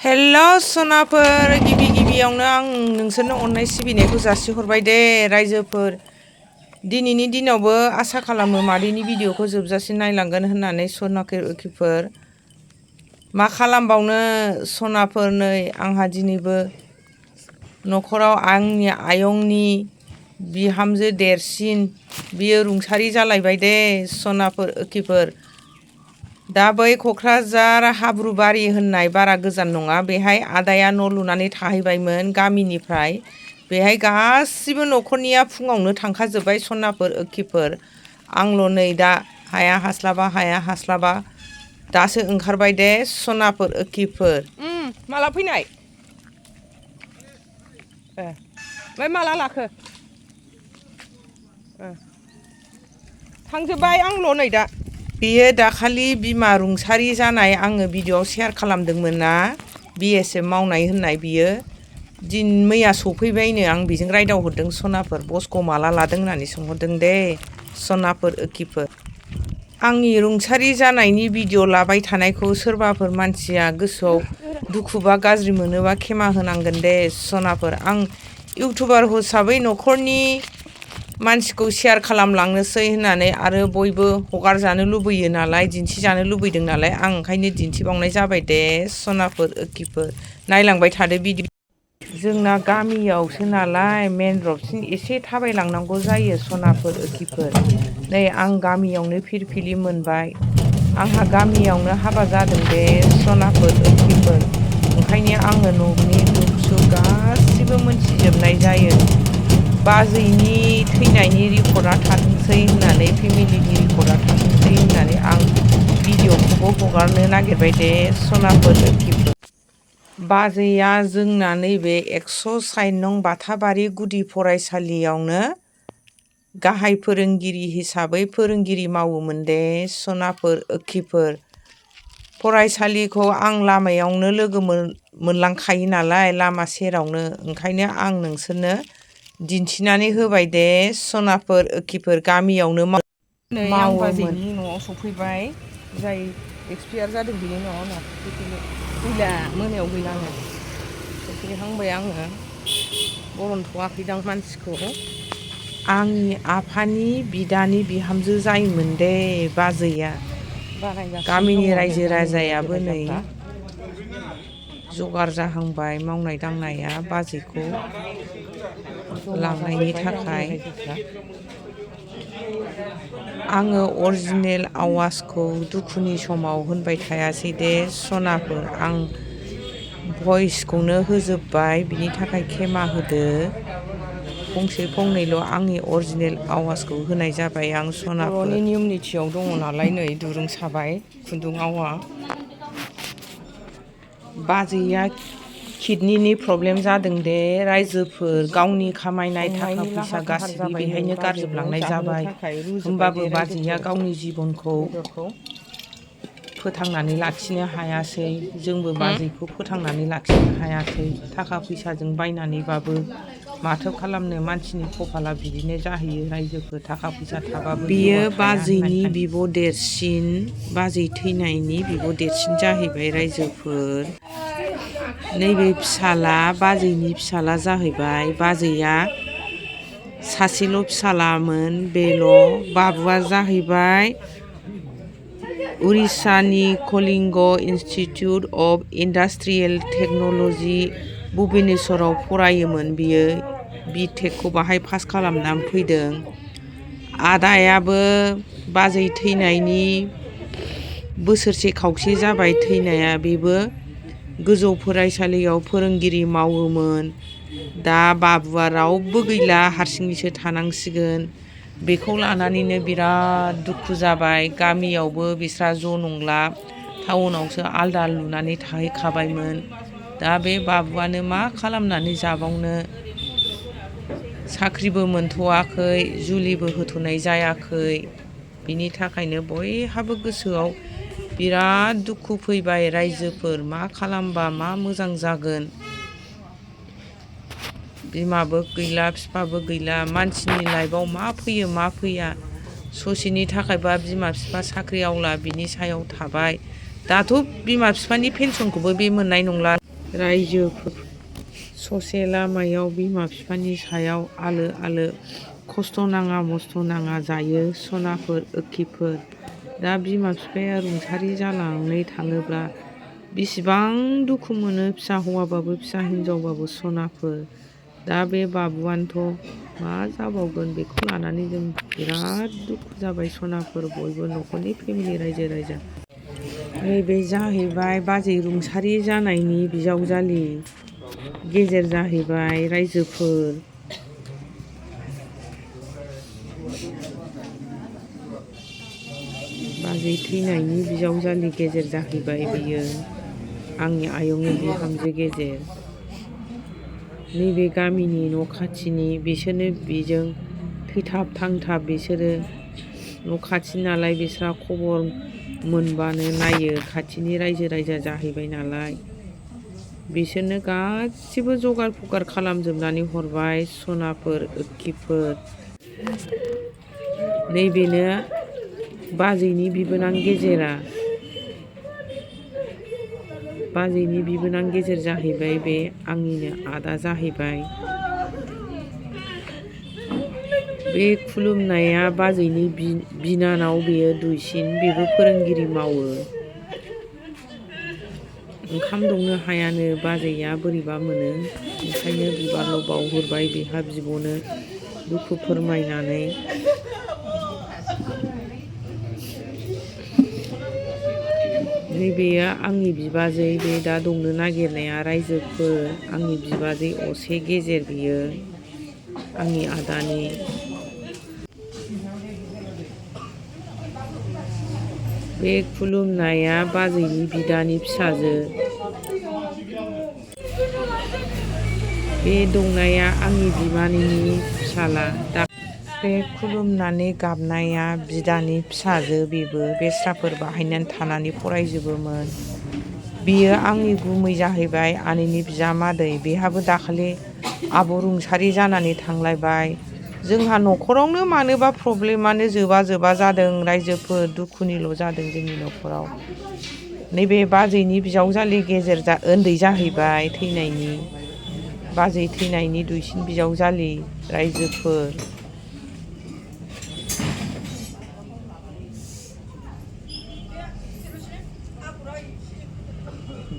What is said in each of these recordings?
हेल' सनाफोर गिबियावनो आं नोंसोरनो अननाय सिबिनायखौ जासिहरबाय दे रायजोफोर। दिनैनि दिनावबो आसा खालामो मादैनि भिडिअखौ जोबजासिम नायलांगोन होननानै सनाफोर। मा खालामबावनो सनाफोर, नै आंहा दिनैबो न'खराव आंनि आयंनि बिहामजो देरसिन बियो रुंसारि जालायबाय दे सनाफोर। दा बै क'क्राझार हाब्रुबारि होननाय बारा गोजान नङा, बेहाय आदाया न' लुनानै थाहैबायमोन गामिनिफ्राय। बेहाय गासिबो न'खरनिया फुङावनो थांखाजोब्बाय सनाफोर। आंल' नै दा हाया हास्लाबा दासो ओंखारबाय दे सनाफोर। माला फैनाय? ओमफ्राय माला लाखो? थांजोब्बाय आंल' नै दा। बेयो दाखालि बिमा रुंसारि जानाय आङो भिडिअ'आव शेयार खालामदोंमोन ना, BSF मावनाय होननाय। बियो मैया सफैबायनो। आं बेजों रायदावहरदों सनाफोर, बसखौ माला लादों होननानै सोंहरदों दे सनाफोर। आंनि रुंसारि जानायनि भिडिअ' लाबाय थानायखौ सोरबाफोर मानसिया गोसोआव दुखु बा गाज्रि मोनोबा खेमा होनांगोन दे सनाफोर। आं इउटुबार हिसाबै न'खरनि मानसिखौ शेयार खालामलांनोसै होननानै, आरो बयबो हगारजानो लुबैयो नालाय, दिन्थिजानो लुबैदों नालाय, आं ओंखायनो दिन्थिबावनाय जाबाय दे सनाफोर। नायलांबाय थादो भिडिअ'। जोंना गामियावसो नालाय, मेन रडसिम एसे थाबायलांनांगौ जायो सनाफोर। नै आं गामियावनो फिरफिलि मोनबाय। आंहा गामियावनो हाबा जादों दे सनाफोर। ओंखायनो आङो न'नि दुख सुख गासिबो मोनथिजोबनाय जायो। बाजैनि थैनायनि रिपर्टआ थाथोंसै होननानै, फेमिलिनि रिपर्टआ थाथोंसै होननानै आं भिडिअ'खौबो हगारनो नागिरबाय दे सनाफोर। बाजैया जोंना नैबे 160 नं बाथाबारि गुदि फरायसालियावनो गाहाय फोरोंगिरि हिसाबै फोरोंगिरि मावोमोन दे सनाफोर। फरायसालिखौ आं लामायावनो लोगो मोनलांखायो नालाय, लामा सेरावनो। ओंखायनो आं नोंसोरनो दिन्थिनानै होबाय दे सनाफोर। गामियावनो नै आं बाजैनि न'आव सफैबाय। जाय एक्सपायार जादों बेनि न'आव गैला, मोनायाव गैला आङो सफैहांबाय। आङो बरनथ'वाखैदां मानसिखौ। आंनि आफानि बिदानि बिहामजो जायोमोन दे बाजैया। गामिनि रायजो राजायाबो नै जगार जाहांबाय मावनाय दांनाया बाजैखौ लांनायनि थाखाय। आङो अरिजिनेल आवाजखौ दुखुनि समाव होनबाय थायासै दे सनाफोर। आं भइसखौनो होजोब्बाय, बिनि थाखाय खेमा होदो। फंसे फंनैल' आंनि अरिजिनेल आवाजखौ होनाय जाबाय आं सनाफोर। बर'नि नियम निथियाव दङ नालाय, नै दुरुं साबाय, खुन्दुं आवा। बाजैया किडनिनि प्रब्लेम जादों दे रायजोफोर। गावनि खामायनाय थाखा फैसा गासिबो बेहायनो गारजोबलांनाय जाबाय। होमबाबो बाजैया गावनि जिबनखौ फोथांनानै लाखिनो हायासै। जोंबो बाजैखौ फोथांनानै लाखिनो हायाखै। थाखा फैसाजों बायनानैबाबो माथो खालामनो, मानसिनि कपाला बिदिनो जाहैयो रायजोफोर। थाखा फैसा थाबाबो बेयो बाजैनि बिब' देरसिन, बाजै थैनायनि बिब' देरसिन जाहैबाय रायजोफोर। नैबे फिसाला बाजैनि फिसाला जाहैबाय। बाजैया सासेल' फिसालामोन, बेल'। बाबुआ जाहैबाय उरिस्सानि Kalinga institute of industrial technology भुबनेश्वराव फरायोमोन बियो। BTEC बाहाय पास खालामनानै फैदों। आदायाबो बाजै थैनायनि बोसोरसे खावसे जाबाय थैनाया। बेबो गोजौ फरायसालियाव फोरोंगिरि मावोमोन। दा बाबुआ रावबो गैला, हारसिङैसो थानांसिगोन। बेखौ लानानैनो बिराद दुखु जाबाय। गामियावबो बिस्रा ज' नंला, टाउनावसो आलदा लुनानै थाहैखाबायमोन। दा बे बाबुआनो मा खालामनानै जाबावनो, साख्रिबो मोनथ'वाखै, जुलिबो होथ'नाय जायाखै। बिनि थाखायनो बयहाबो गोसोआव बिराद दुखु फैबाय रायजोफोर। मा खालामबा मा मोजां जागोन। बिमाबो गैला, बिफाबो गैला। मानसिनि लाइफआव मा फैयो मा फैया। ससेनि थाखायबा बिमा बिफा साख्रि आवला बिनि सायाव थाबाय। दाथ' बिमा बिफानि पेन्सनखौबो बे मोननाय नंला। रायजोफोर ससे लामायाव बिमा बिफानि सायाव आलो आलो खस्थ' नाङा मस्थ' नाङा जायो सनाफोर ओखिफोर। दा बिमा बिफाया रुंसारि जालांनानै थाङोब्ला बेसेबां दुखु मोनो फिसा हौवाबाबो फिसा हिनजावबाबो सनाफोर। दा बे बाबुआनोथ' मा जाबावगोन बेखौ लानानै जों बिराद दुखु जाबाय सनाफोर बयबो न'खरनि फेमिलि रायजो राजा। नैबे जाहैबाय बाजै रुंसारि जानायनि बिजावजालि गेजेर जाहैबाय रायजोफोर। बाजै थैनायनि बिजावजालि गेजेर जाहैबाय बियो आंनि आयंनि बिहामजो गेजेर। नैबे गामिनि न' खाथिनि बिसोरनो बेजों थैथाब थांथाब बिसोरो न' खाथि नालाय बिस्रा खबर मोनबानो नायो खाथिनि रायजो राजा जाहैबाय नालाय बिसोरनो गासिबो जगार फगार खालामजोबनानै हरबाय सनाफोर ओखिफोर। नैबेनो बाजैनि बिबोनां गेजेरा बाजैनि बिबोनां गेजेर जाहैबाय बे आंनिनो आदा जाहैबाय। बे खुलुमनाया बाजैनि बिनानाव बेयो दुइसिन बेबो फोरोंगिरि मावो। ओंखाम दौनो हायानो बाजैया बोरैबा मोनो ओंखायनो बिबारल' बावहरबाय बेहा बिब'नो दुखु फोरमायनानै। नैबेयो आंनि बिबाजै बे दा दौनो नागिरनाया रायजोफोर आंनि बिबाजै असे गेजेर बियो आंनि आदानि। बे खुलुमनाया बाजैनि बिदानि फिसाजो। बे दौनाया आंनि बिमानैनि फिसाला। बे खुलुमनानै गाबनाया बिदानि फिसाजो बेबो बेस्राफोर बाहायनानै थानानै फरायजोबोमोन। बेयो आंनि गुमै जाहैबाय आनैनि बिजामादै बेहाबो दाखालि आब' रुंसारि जानानै थांलायबाय। जोंहा न'खरावनो मानोबा प्रब्लेमानो जोबा जादों रायजोफोर दुखुनिल' जादों जोंनि न'खराव। नैबे बाजैनि बिजावजालि गेजेर उन्दै जाहैबाय थैनायनि बाजै थैनायनि दुइसिन बिजावजालि रायजोफोर।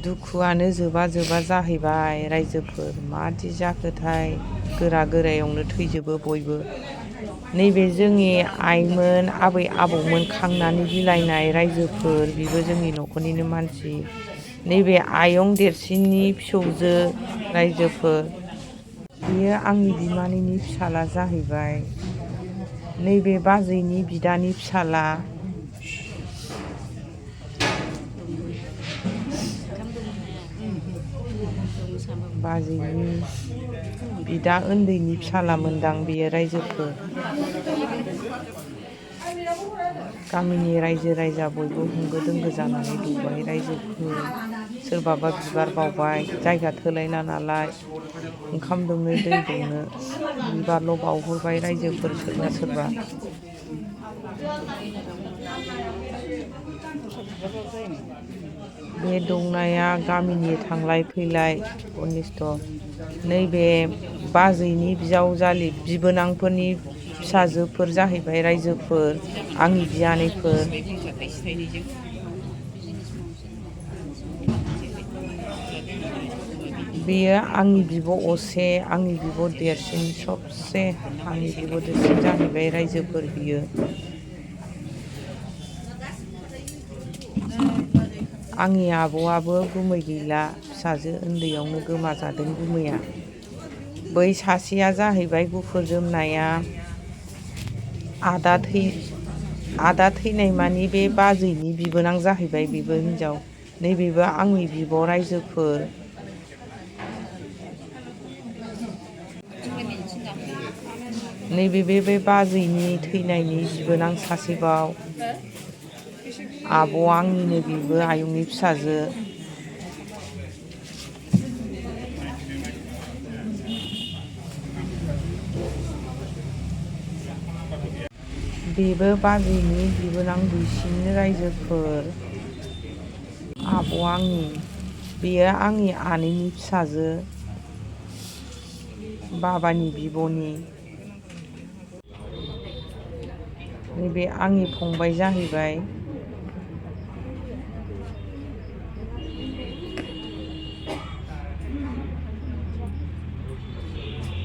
दुखुआनो जोबा जाहैबाय रायजोफोर मादि जाखोथाय गोरा गोरायावनो थैजोबो बयबो। नैबे जोंनि आइमोन आबै आबौमोन खांनानै बिलाइनाय रायजोफोर बेबो जोंनि न'खरनिनो मानसि। नैबे आयं देरसिननि फिसौजो रायजोफोर बेयो आंनि बिमानैनि फिसाला जाहैबाय। नैबे बाजैनि बिदानि फिसाला। बाजैनि बिदा उन्दैनि फिसाला मोनदां बेयो रायजोफोर। गामिनि रायजो राजा बयबो होंगो दोंगो जानानै दौबाय रायजोफोर। सोरबाबा बिबार बावबाय जायगा थोलायला नालाय ओंखाम दौनो दै दौनो बिबारल' बावहरबाय रायजोफोर सोरबा सोरबा। बे दौनाया गामिनि थांलाय फैलाय अनिस्ट'। नैबे बाजैनि बिजावजालि बिबोनांफोरनि फिसाजोफोर जाहैबाय रायजोफोर आंनि बियानैफोर। बेयो आंनि बिब' असे आंनि बिब' देरसिन सबसे आंनि बिब' देरसिन जाहैबाय रायजोफोर बियो। आंनि आब'आबो गुमै गैला फिसाजो उन्दैयावनो गोमाजादों गुमैया। बै सासेया जाहैबाय गुफुर जोमनाया आदा थैनाय मानि बे बाजैनि बिबोनां जाहैबाय बेबो हिनजाव। नैबेबो आंनि बिब' रायजोफोर। नैबे बे बाजैनि थैनायनि बिबोनां सासेबाव आब' आंनिनो बेबो आयंनि फिसाजो। बेबो बाजैनि बिबोनां दुइसिन रायजोफोर आब' आंनि। बेयो आंनि आनैनि फिसाजो बाबानि बिब'नि नैबे आंनि फंबाय जाहैबाय।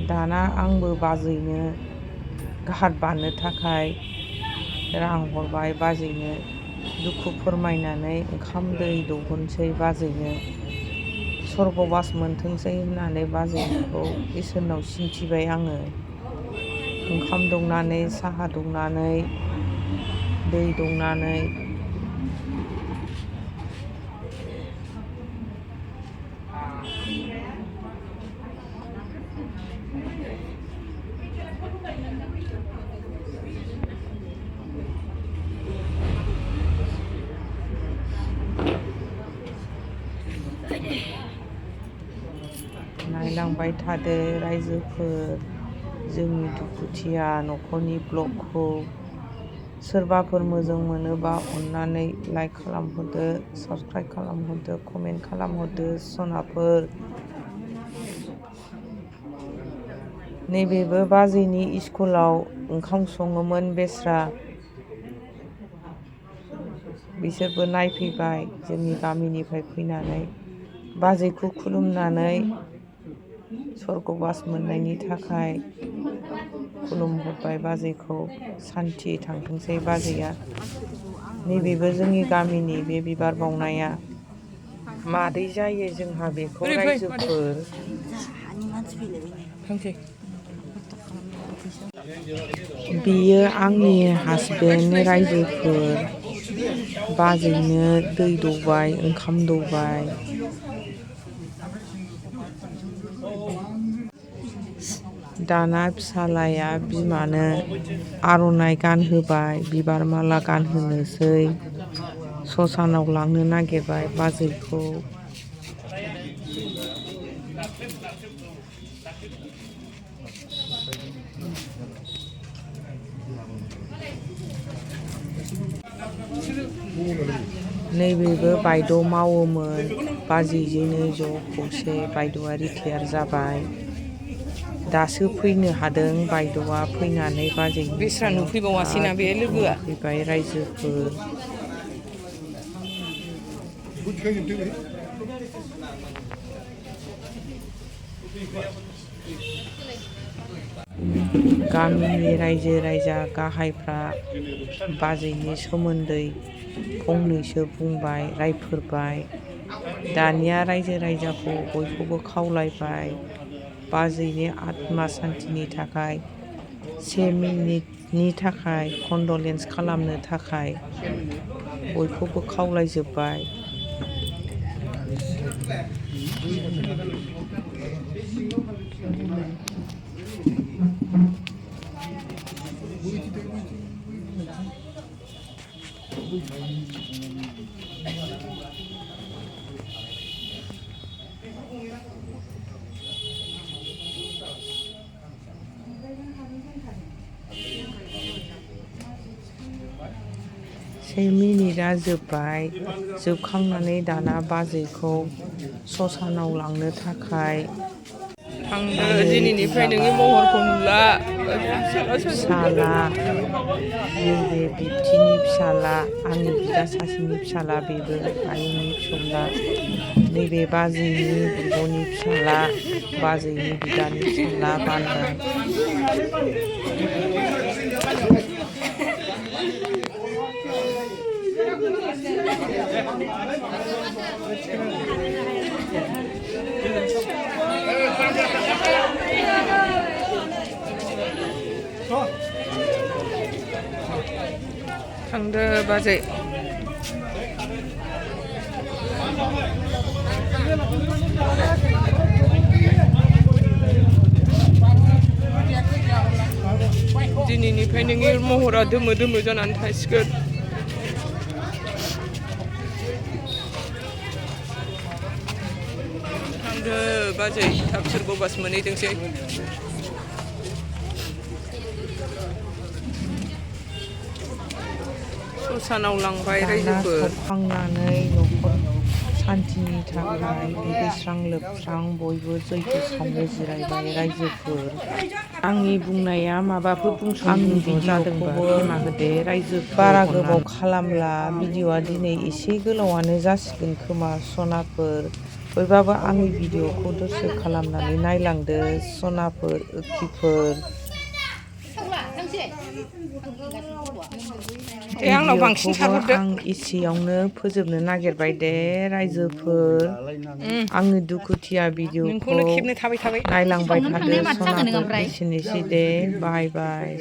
दाना आंबो बाजैनो घाट बारनो थाखाय रां हरबाय बाजैनो दुखु फोरमायनानै ओंखाम दै दौहरसै बाजैनो स्वर्गबास मोनथोंसै होननानै बाजैखौ इसोरनाव सिन्थिबाय आङो। ओंखाम दौनानै साहा दौनानै दै दौनानै नायलांबाय थादो रायजोफोर जोंनि दुखुथिया न'खरनि ब्लगखौ। सोरबाफोर मोजां मोनोबा अननानै लाइक खालामहरदो, साबस्क्राइब खालामहरदो, कमेन्ट खालामहरदो सनाफोर। नैबेबो बाजैनि स्कुलाव ओंखाम सङोमोन बेस्रा। बिसोरबो नायफैबाय जोंनि गामिनिफ्राय फैनानै बाजैखौ खुलुमनानै स्वर्गबास मोननायनि थाखाय खुलुमहरबाय बाजैखौ। सान्थि थांथोंसै बाजैया। नैबेबो जोंनि गामिनि बे बिबार बावनाया मादै जायो जोंहा बेखौ रायजोफोर। बेयो आंनि हासबेन्ड रायजोफोर। बाजैनो दै दौबाय ओंखाम दौबाय। दाना फिसालाया बिमानो आर'नाइ गानहोबाय, बिबार माला गानहोनोसै, ससानाव लांनो नागिरबाय बाजैखौ। नैबेबो बायद' मावोमोन बाजैजोंनो ज' खौसे। बायद'आ रिटायार जाबाय। दासो फैनो हादों बायद'आ। फैनानै बाजैनि बेस्रा नुफैबावासैना बे लोगोआ फैबाय रायजोफोर। गामिनि रायजो राजा गाहायफ्रा बाजैनि सोमोन्दै फंनैसो बुंबाय, रायफोरबाय। दानिया रायजो राजाखौ बयखौबो खावलायबाय बाजैनि आत्मा सान्तिनि थाखाय 1 मिनिटनि थाखाय कन्डलेन्स खालामनो थाखाय बयखौबो खावलायजोब्बाय। से मिनिटआ जोब्बाय। जोबखांनानै दाना बाजैखौ ससानाव लांनो थाखाय थांदो दिनैनिफ्राय नोंनि महरखौ नुला। फिसाला नैबे बिबथिनि फिसाला, आंनि बिदा सासेनि फिसाला, बेबो आयंनि फिसौला। नैबे बाजैनि बिब'नि फिसाला, बाजैनि बिदानि फिसाला बान्दार। थांदो बाजै। दिनैनिफ्राय नोंनि महरा दोमो दोमो जानानै थासिगोन। थांदो बाजै, थाब सोरगोबास मोनहैथोंसै। ससानाव लांबाय रायजोफोर। दाना सबखांनानै न'खर सान्थिनि थाखाय दुगैस्रां लोबस्रां बयबो जैग्य सावनो जिरायबाय रायजोफोर। आंनि बुंनाया माबाफोर बुंस'नो जादोंबा निमाहा होदो रायजोफोर। बारा गोबाव खालामला, भिडिअ'आ दिनै एसे गोलावानो जासिगोन खोमा सनाफोर। बयबाबो आंनि भिडिअ'खौ दसे खालामनानै नायलांदो सनाफोर ओखिफोर। भिडिअ'खौबो आं एसेयावनो फोजोबनो नागिरबाय दे रायजोफोर। आंनि दुखुथिया भिडिअ'खौ नायलांबाय थादो सनाफोर। एसेनोसै दे, बाय बाय।